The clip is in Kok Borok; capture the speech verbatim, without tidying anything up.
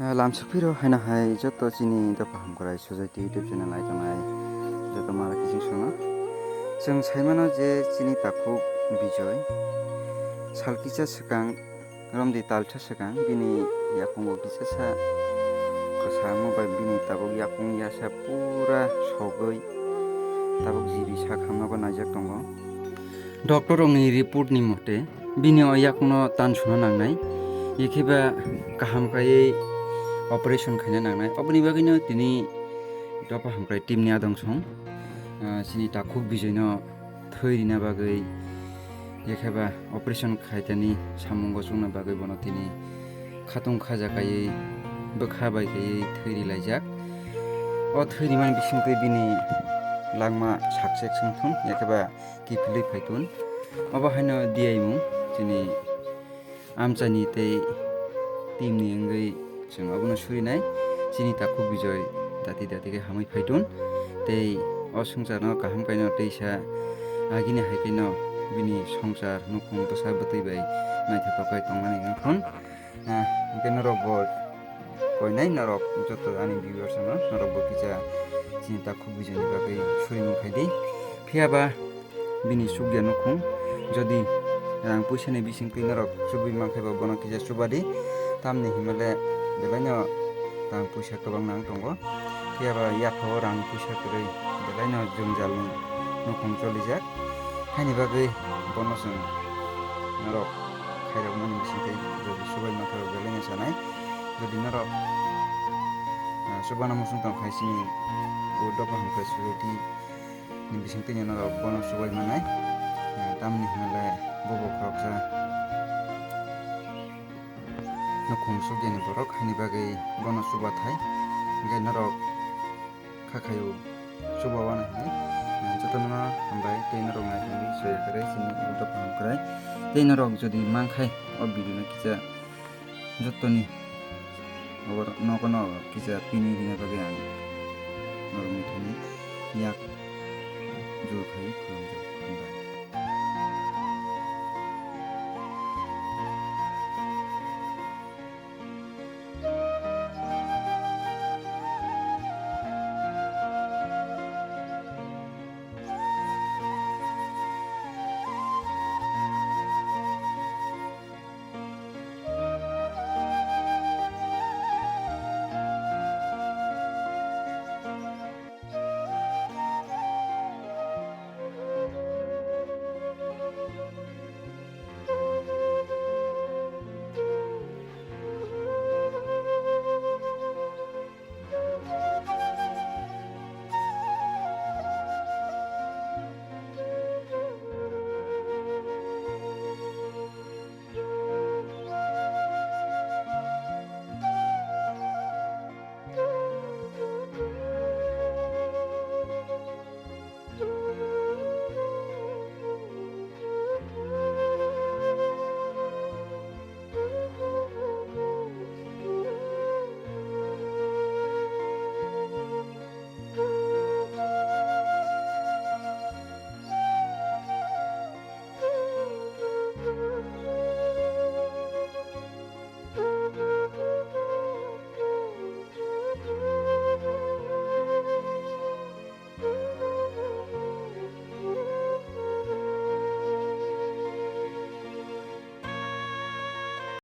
Lamsukphiro haino hai joto chini dopha hamkrai Sujoy T V YouTube channel nai tongnai joto mara kiching sono. Chwng saimano je chini takhuk Bijoy sal kisa swkang romdi talsa swkang bini yakungo kisa sa kwsa wngma bai bini tabuk yakung yasa pura sogwi tabuk jibi sak hamnago naijak tongo. Doctor rokni report ni mote bini o yakungno tan suna nangnai, ekheba kaham kaiwi operation khaina nangnai. Oboni bagwino tini dopha hamkrai team ni adong song, ah, chini takhuk Bijoy no thwi rina bagwi, ekheba operation khaitani samungo chukna bagwi bono tini khatung khaja kaiwi bwkha bai kaiwi thwi rilaijak. O thwi rimani bisingtwi bini langma success wngthun, ekheba kiphilwi phaitun. Obo haino diyaimung chini amchaini tei team ni wngwi chwng obono surinai. Chini takhuk Bijoy dati dati khe hamwi phaitun tei o swngcharno kaham kaino teisa agini hai kheno bini swngchar nukhung bwsa bwtwi bai naithotok khe tongmani wngthun. Ah, hwnkhe norok bo koinai norok joto ani viewers no norok bo kisa chini takhuk Bijoy ni bagwi surimung khaidi. Phiyaba bini chukya nukhung jodi rang puisa ni bisingtwi norok chubui mankhe ba bono kisa chubadi, tamni hinmale belaino rang puisa kwbang nang tongo. Phiyaba yaphao rang puisa kwrwi belaino jwngjal ni nukhung cholijak. Haini bagwi bono chwng norok khairokmani bisingtwi jodi chubai mankhe ba belaino chanai. Jodi norok, ah, chubana muchung tong khai chini o dopha hamkrai Sujoy T V ni bisingtwi norok bono chubai manai. Ah, tamni hinmale bobo khoroksa nukhung sukyani borok haini bagwi bono chubathai. Hwnkhe norok kha khaio chuba wana hinwi, ah, jotono hambai tei norok naithangwi soya kwrwi chini o dopha hamkrai tei norok jodi mankhai o video no kisa jotoni nogo no kisa pini rina bagwi ang norokni thani yak jul khai khulumjak hambai.